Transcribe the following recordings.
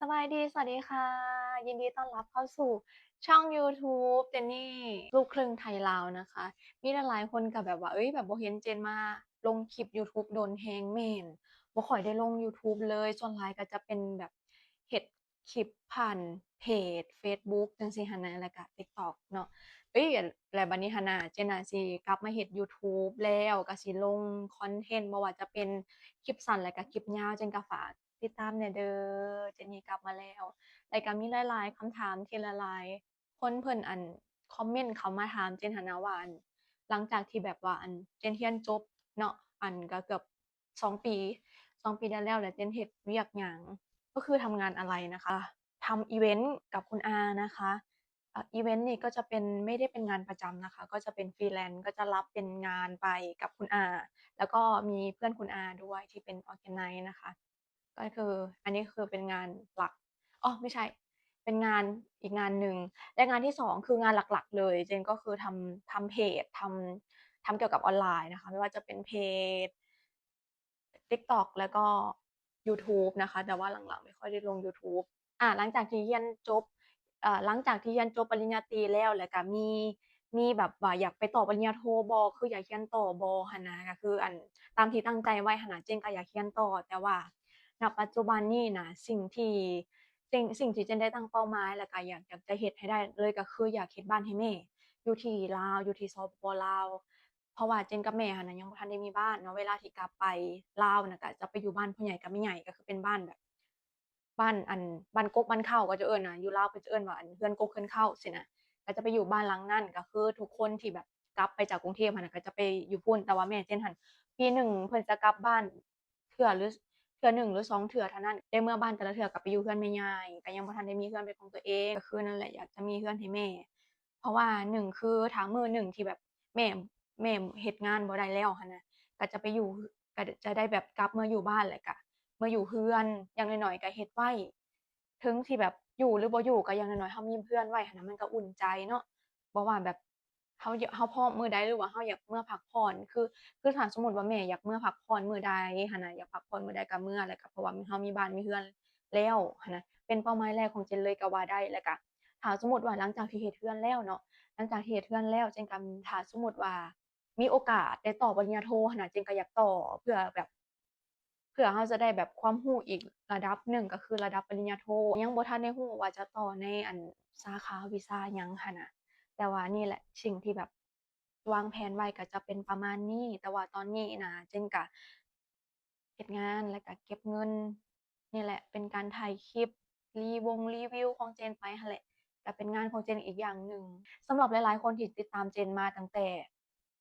ສະບາຍດີ ສະຫວັດດີຄ່ະ ຍິນດີຕ້ອນຮັບເຂົ້າສູ່ຊ່ອງ YouTube ເຈນນີ້ ລູກຄຶ່ງໄທລາວນະຄະ. ມີຫຼາຍໆຄົນກໍແບບວ່າ ເອີຍ ແບບບໍ່ເຫັນເຈນມາລົງຄລິບ YouTube ດົນແຮງ. ແມ່ນ ບໍ່ຄ່ອຍໄດ້ລົງ YouTube ເລີຍ, ສ່ວນຫຼາຍກໍຈະເປັນແບບເຮັດຄລິບຜ່ານເພຈ Facebook ຈັ່ງຊີ້ຫັ້ນນະ ແລ້ວກໍ TikTok ເນາະ. ເອີຍ ແລ້ວບັດນີ້ຫັ້ນນະ ເຈນນະຊິກັບມາເຮັດ YouTube ແລ້ວ ກໍຊິລົງຄອນເທັນ ບໍ່ວ່າຈະເປັນຄລິບສັ້ນ ແລ້ວກໍຄລິບຍາວ. ເຈນກໍຝາກ ຕິດຕາມແດ່ເດີ ເຈນນີ້ກັບມາແລ້ວ. ແລ້ວກໍມີຫຼາຍໆຄຳຖາມທີ່ຫຼາຍໆຄົນເພິ່ນ ອັນ ຄອມເມັນເຂົ້າມາຖາມເຈນຫັ້ນນະວ່າ ອັນ ຫຼັງຈາກທີ່ແບບວ່າ ອັນ ເຈນຮຽນຈົບເນາະ ອັນ ກໍເກືອບສອງປີ ສອງປີໄດ້ແລ້ວ ແລ້ວເຈນເຮັດວຽກຫຍັງ ກໍຄືທຳງານອະໄລນະຄະ. ທຳອີເວັນກັບຄຸນອານະຄະ. ເອີ ອີເວັນນີ້ກໍຈະເປັນ ໄມ່ໄດ້ເປັນງານປະຈຳນະຄະ ກໍຈະເປັນຟຣີແລນ ກໍຈະຮັບເປັນງານໄປກັບຄຸນອາ ແລ້ວກໍມີເພື່ອນຄຸນອາດ້ວຍທີ່ເປັນ organize ນະຄະ. ກໍຄື ອັນນີ້ຄືເປັນງານຫຼັກ ອໍ ໄມ່ໃຊ່ ເປັນງານອີກງານໜຶ່ງ ແລະ ງານທີສອງຄືງານຫຼັກໆເລີຍ ເຈນກໍຄືທຳ ທຳເພຈ ທຳ ທຳກ່ຽວກັບອອນລາຍນະຄະ ໄມ່ວ່າຈະເປັນເພຈ TikTok ແລ້ວກໍ YouTube ນະຄະ ແຕ່ວ່າຫຼັງໆໄມ່ຄ່ອຍໄດ້ລົງ YouTube. ອາ ຫຼັງຈາກທີ່ຮຽນຈົບ ເອີ ຫຼັງຈາກທີ່ຮຽນຈົບປະລິນຍາຕີແລ້ວ ແລ້ວກໍມີ ມີແບບວ່າຢາກໄປຕໍ່ປະລິນຍາໂທບໍ່ ຄືຢາກຮຽນຕໍ່ບໍ່ຫັ້ນນະ ກໍຄື ອັນ ຕາມທີ່ຕັ້ງໃຈໄວ້ຫັ້ນນະ ເຈນກໍຢາກຮຽນຕໍ່ ແຕ່ວ່າ ນະປັດຈຸບັນນີ້ນະ ສິ່ງທີ່ ສິ່ງ ສິ່ງທີ່ເຈນໄດ້ຕັ້ງເປົ້າໝາຍ ແລ້ວກໍຢາກ ຢາກຈະເຮັດໃຫ້ໄດ້ເລີຍ ກໍຄືຢາກເຮັດບ້ານໃຫ້ແມ່ ຢູ່ທີ່ລາວ ຢູ່ທີ່ ສປປ ລາວ. ເພາະວ່າເຈນກັບແມ່ຫັ້ນນະ ຍັງບໍ່ທັນໄດ້ມີບ້ານເນາະ ເວລາທີ່ກັບໄປລາວນະ ກໍຈະໄປຢູ່ບ້ານພໍ່ໃຫຍ່ກັບແມ່ໃຫຍ່ ກໍຄືເປັນບ້ານແບບ ບ້ານ ອັນ ບ້ານກົກບ້ານເຄົ້າ ເຂົາເຈົ້າເອີ້ນນະ ຢູ່ລາວເພິ່ນຈະເອີ້ນວ່າ ອັນ ເຮືອນກົກເຮືອນເຄົ້າຊີ້ນະ ກໍຈະໄປຢູ່ບ້ານຫຼັງນັ້ນ ກໍຄືທຸກຄົນທີ່ແບບກັບໄປຈາກກຸງເທບຫັ້ນນະ ກໍຈະໄປຢູ່ພຸ້ນ. ແຕ່ວ່າແມ່ເຈນຫັ້ນ ປີໜຶ່ງເພິ່ນຈະກັບບ້ານເທື່ອ ຫຼື ເທື່ອໜຶ່ງ ຫຼື ສອງເທື່ອເທົ່ານັ້ນ ໄດ້ເມືອບ້ານແຕ່ລະເທື່ອກໍໄປຢູ່ເຮືອນແມ່ຍາຍ ກໍຍັງບໍ່ທັນໄດ້ມີເຮືອນເປັນຂອງຕົວເອງ. ກໍຄືນັ້ນແຫຼະ ຢາກຈະມີເຮືອນໃຫ້ແມ່ ເພາະວ່າໜຶ່ງຄືຖ້າມື້ໜຶ່ງທີ່ແບບແມ່ ແມ່ເຮັດງານບໍ່ໄດ້ແລ້ວຫັ້ນນະ ກໍຈະໄປຢູ່ ກໍຈະໄດ້ແບບກັບເມືອຢູ່ບ້ານ ແລ້ວກໍເມືອຢູ່ເຮືອນ ຢ່າງໜ້ອຍໆກໍເຮັດໄວ້ ເຖິງຊິແບບຢູ່ ຫຼື ບໍ່ຢູ່ ກໍຢ່າງໜ້ອຍໆເຮົາມີເຮືອນໄວ້ຫັ້ນນະ ມັນກໍອຸ່ນໃຈເນາະ. ບໍ່ວ່າແບບເຮົາ ເຮົາພ້ອມມື້ໃດ ຫຼືວ່າເຮົາຢາກເມືອພັກຜ່ອນ ຄື ຄືຖ້າສົມມຸດວ່າແມ່ຢາກເມືອພັກຜ່ອນມື້ໃດຫັ້ນນະ ຢາກພັກຜ່ອນມື້ໃດກໍເມືອ ແລ້ວກໍເພາະວ່າເຮົາມີບ້ານມີເຮືອນແລ້ວຫັ້ນນະ ເປັນເປົ້າໝາຍແລກຂອງເຈນເລີຍກໍວ່າໄດ້. ແລ້ວກໍ ຖ້າສົມມຸດວ່າຫຼັງຈາກທີ່ເຮັດເຮືອນແລ້ວເນາະ ຫຼັງຈາກທີ່ເຮັດເຮືອນແລ້ວ ເຈນກໍ ຖ້າສົມມຸດວ່າມີໂອກາດໄດ້ຕໍ່ປະລິນຍາໂທຫັ້ນນະ ເຈນກໍຢາກຕໍ່ ເພື່ອແບບ ເພື່ອເຮົາຈະໄດ້ແບບຄວາມຮູ້ອີກລະດັບໜຶ່ງ ກໍຄືລະດັບປະລິນຍາໂທ. ຍັງບໍ່ທັນໄດ້ຮູ້ວ່າຈະຕໍ່ໃນ ອັນ ສາຂາວິຊາຫຍັງຫັ້ນນະ ແຕ່ວ່ານີ້ແຫຼະ ສິ່ງທີ່ແບບວາງແຜນໄວ້ກໍຈະເປັນປະມານນີ້. ແຕ່ວ່າຕອນນີ້ນະ ເຈນກໍ ເຮັດງານ ແລ້ວກະເກັບເງິນ ນີ້ແຫຼະ ເປັນການຖ່າຍຄລິບ ຣີວົງຣີວິວຂອງເຈນໄປຫັ້ນແຫຼະ ກະເປັນງານຂອງເຈນອີກຢ່າງໜຶ່ງ. ສຳລັບຫຼາຍໆຄົນທີ່ຕິດຕາມເຈນມາຕັ້ງແຕ່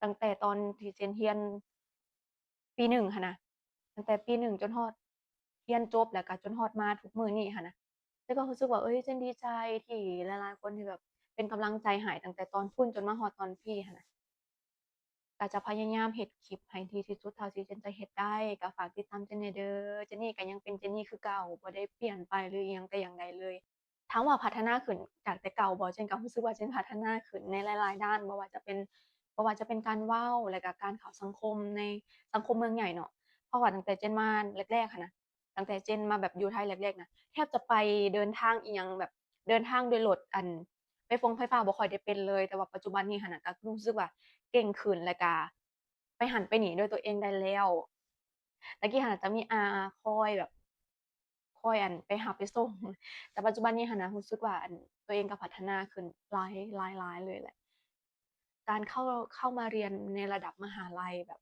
ຕັ້ງແຕ່ຕອນທີ່ເຈນຮຽນປີໜຶ່ງຫັ້ນນະ ຕັ້ງແຕ່ປີໜຶ່ງຈົນຮອດຮຽນຈົບ ແລ້ວກະຈົນຮອດມາທຸກມື້ນີ້ຫັ້ນນະ ແຕ່ກໍຮູ້ສຶກວ່າ ເອີຍ ເຈນດີໃຈທີ່ຫຼາຍໆຄົນທີ່ແບບເປັນກຳລັງໃຈໃຫ້ ຕັ້ງແຕ່ຕອນພຸ້ນຈົນມາຮອດຕອນພີ້ຫັ້ນນະ. ກໍຈະພະຍາຍາມເຮັດຄລິບໃຫ້ດີທີ່ສຸດເທົ່າທີ່ເຈນຈະເຮັດໄດ້. ກໍຝາກຕິດຕາມເຈນແດ່ເດີ. ເຈນນີ້ກໍຍັງເປັນເຈນນີ້ຄືເກົ່າ, ບໍ່ໄດ້ປ່ຽນໄປຫຼືອີ່ຫຍັງແຕ່ຢ່າງໃດເລີຍ. ຖາມວ່າພັດທະນາຂຶ້ນຈາກແຕ່ເກົ່າບໍ່? ເຈນກໍຮູ້ສຶກວ່າເຈນພັດທະນາຂຶ້ນໃນຫຼາຍໆດ້ານ, ບໍ່ວ່າຈະເປັນ, ບໍ່ວ່າຈະເປັນການເວົ້າ ແລ້ວກໍການເຂົ້າສັງຄົມໃນສັງຄົມເມືອງໃຫຍ່ເນາະ. ເພາະວ່າຕັ້ງແຕ່ເຈນມາແລກໆຫັ້ນນະ, ຕັ້ງແຕ່ເຈນມາແບບຢູ່ໄທແລກໆນະ ແທບຈະໄປເດີນທາງອີ່ຫຍັງແບບເດີນທາງດ້ວຍລົດ ອັນ ໄຟຟົງໄຟຟ້າບໍ່ຄ່ອຍໄດ້ເປັນເລີຍ, ແຕ່ວ່າປັດຈຸບັນນີ້ຫັ້ນນະ ກໍຮູ້ສຶກວ່າເກັ່ງຂຶ້ນ ແລ້ວກະໄປຫັ້ນໄປນີ້ດ້ວຍຕົວເອງໄດ້ແລ້ວ. ແຕ່ກີ້ຫັ້ນນະຈະມີອາຄອຍແບບ ຄອຍ ອັນ ໄປຮັບໄປສົ່ງ, ແຕ່ປັດຈຸບັນນີ້ຫັ້ນນະ ຮູ້ສຶກວ່າ ອັນ ຕົວເອງກໍພັດທະນາຂຶ້ນຫຼາຍ ຫຼາຍ ຫຼາຍເລີຍແຫຼະ. ການເຂົ້າ ເຂົ້າມາຮຽນໃນລະດັບມະຫາໄລ ແບບ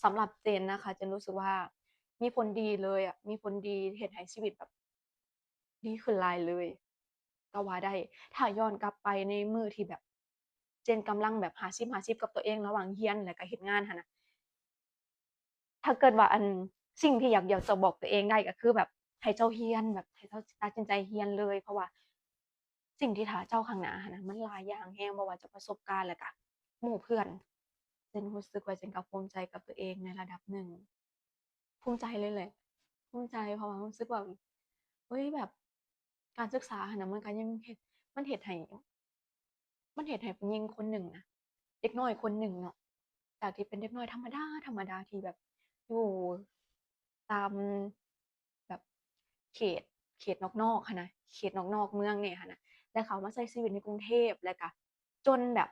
ສຳລັບເຈນນະຄະ ເຈນຮູ້ສຶກວ່າມີຜົນດີເລີຍອະ, ມີຜົນດີ ເຮັດໃຫ້ຊີວິດແບບດີຂຶ້ນຫຼາຍເລີຍກໍວ່າໄດ້. ຖ້າຍ້ອນກັບໄປໃນມື້ທີ່ແບບເຈນກຳລັງແບບຫ້າສິບຫ້າສິບກັບຕົວເອງ ລະຫວ່າງຮຽນ ແລະກະເຮັດງານຫັ້ນນະ, ຖ້າເກີດວ່າ ອັນ ສິ່ງທີ່ຢາກ ຢາກຈະບອກຕົວເອງໄດ້ກໍຄືແບບໃຫ້ເຈົ້າຮຽນ, ແບບໃຫ້ເຈົ້າຕັດສິນໃຈຮຽນເລີຍ, ເພາະວ່າສິ່ງທີ່ຖ້າເຈົ້າຂ້າງໜ້າຫັ້ນນະ ມັນຫຼາຍຢ່າງແຮງ, ບໍ່ວ່າຈະປະສົບການ ແລ້ວກະໝູ່ເພື່ອນ. ເຈນຮູ້ສຶກວ່າເຈນກໍພູມໃຈກັບຕົວເອງໃນລະດັບໜຶ່ງ, ພູມໃຈເລີຍແຫຼະ, ພູມໃຈ ເພາະວ່າຮູ້ສຶກວ່າ ເອີຍ ແບບການສຶກສາຫັ້ນນະ ມັນກໍຍັງເຮັດ ມັນເຮັດໃຫ້ ມັນເຮັດໃຫ້ຜູ້ຍິງຄົນໜຶ່ງນະ ເດັກນ້ອຍຄົນໜຶ່ງເນາະ ຈາກທີ່ເປັນເດັກນ້ອຍທຳມະດາ ທຳມະດາທີ່ແບບຢູ່ຕາມແບບເຂດ ເຂ ເຂດນອກໆຫັ້ນນະ ເຂດນອກໆເມືອງແດ່ຫັ້ນນະ ແລ້ວເຂົ້າມາໃຊ້ຊີວິດໃນກຸງເທບ ແລ້ວກະຈົນແບບ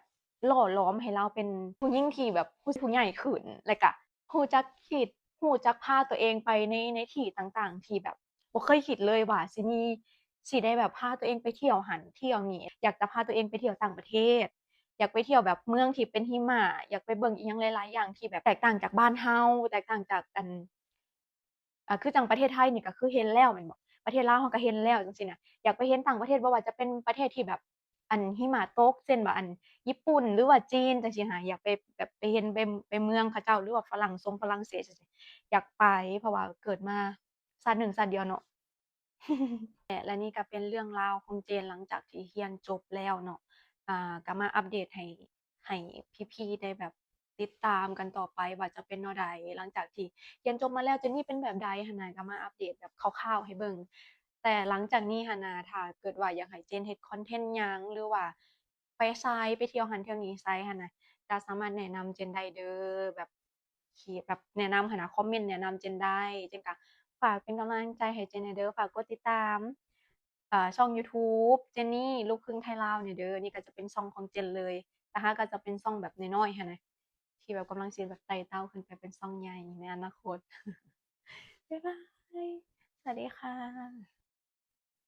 ຫຼໍ່ຫຼອມໃຫ້ລາວເປັນຜູ້ຍິງທີ່ແບບຮູ້ສຶກຜູ້ໃຫຍ່ຂຶ້ນ ແລ້ວກະຮູ້ຈັກຄິດ ຮູ້ຈັກພາຕົວເອງໄປໃນ ໃນທີ່ຕ່າງໆທີ່ແບບບໍ່ເຄີຍຄິດເລີຍວ່າຊິມີ ຊິໄດ້ແບບພາຕົວເອງໄປທ່ຽວຫັ້ນທ່ຽວນີ້ ຢາກຈະພາຕົວເອງໄປທ່ຽວຕ່າງປະເທດ ຢາກໄປທ່ຽວແບບເມືອງທີ່ເປັນຫິມະ ຢາກໄປເບິ່ງອີ່ຫຍັງຫຼາຍໆຢ່າງທີ່ແບບແຕກຕ່າງຈາກບ້ານເຮົາ ແຕກຕ່າງຈາກ ອັນ ອ່າ ຄືຈັ່ງປະເທດໄທນີ້ກໍຄືເຫັນແລ້ວແມ່ນບໍ່? ປະເທດລາວເຮົາກໍເຫັນແລ້ວຈັ່ງຊີ້ນະ ຢາກໄປເຫັນຕ່າງປະເທດ ບໍ່ວ່າຈະເປັນປະເທດທີ່ແບບ ອັນ ຫິມະຕົກ ເຊັ່ນວ່າ ອັນ ຍີ່ປຸ່ນ ຫຼືວ່າຈີນ ຈັ່ງຊີ້ນະ ຢາກໄປແບບໄປເຫັນ ໄປ ໄປເມືອງເຂົາເຈົ້າ ຫຼືວ່າຝຣັ່ງສົງຝຣັ່ງເສດ ຈັ່ງຊີ້ ຢາກໄປ ເພາະວ່າເກີດມາຊາດໜຶ່ງຊາດດຽວເນາະ. ແລະ ແລະນີ້ກໍເປັນເລື່ອງລາວຂອງເຈນ ຫຼັງຈາກທີ່ຮຽນຈົບແລ້ວເນາະ ອ່າ ກໍມາອັບເດດໃຫ້ ໃຫ້ພີ່ໆໄດ້ແບບຕິດຕາມກັນຕໍ່ໄປວ່າຈະເປັນແນວໃດ ຫຼັງຈາກທີ່ຮຽນຈົບມາແລ້ວ ເຈນນີ້ເປັນແບບໃດຫັ້ນນະ ກໍມາອັບເດດແບບຄ່າວໆໃຫ້ເບິ່ງ. ແຕ່ຫຼັງຈາກນີ້ຫັ້ນນະ ຖ້າເກີດວ່າຢາກໃຫ້ເຈນເຮັດຄອນເທັນຫຍັງ ຫຼືວ່າໄປໃສ ໄປທ່ຽວຫັ້ນທ່ຽວນີ້ໃສຫັ້ນນະ ກໍສາມາດແນະນຳເຈນໄດ້ເດີ້ ແບບ ທີ່ແບບແນະນຳຫັ້ນນະ ຄອມເມັນແນະນຳເຈນໄດ້ ເຈນກໍຝາກເປັນກຳລັງໃຈໃຫ້ເຈນແດ່ເດີ້ ຝາກກົດຕິດຕາມ ເອີ ຊ່ອງ YouTube ເຈນນີ້ລູກຄຶ່ງໄທລາວແດ່ເດີ້ ນີ້ກໍຈະເປັນຊ່ອງຂອງເຈນເລີຍ ແຕ່ຫາກໍຈະເປັນຊ່ອງແບບນ້ອຍໆຫັ້ນນະ ທີ່ແບບກຳລັງຊິແບບໄຕ່ເຕົ້າຂຶ້ນໄປເປັນຊ່ອງໃຫຍ່ໃນອະນາຄົດ. ບາຍບາຍ ສະຫວັດດີຄ່ະ.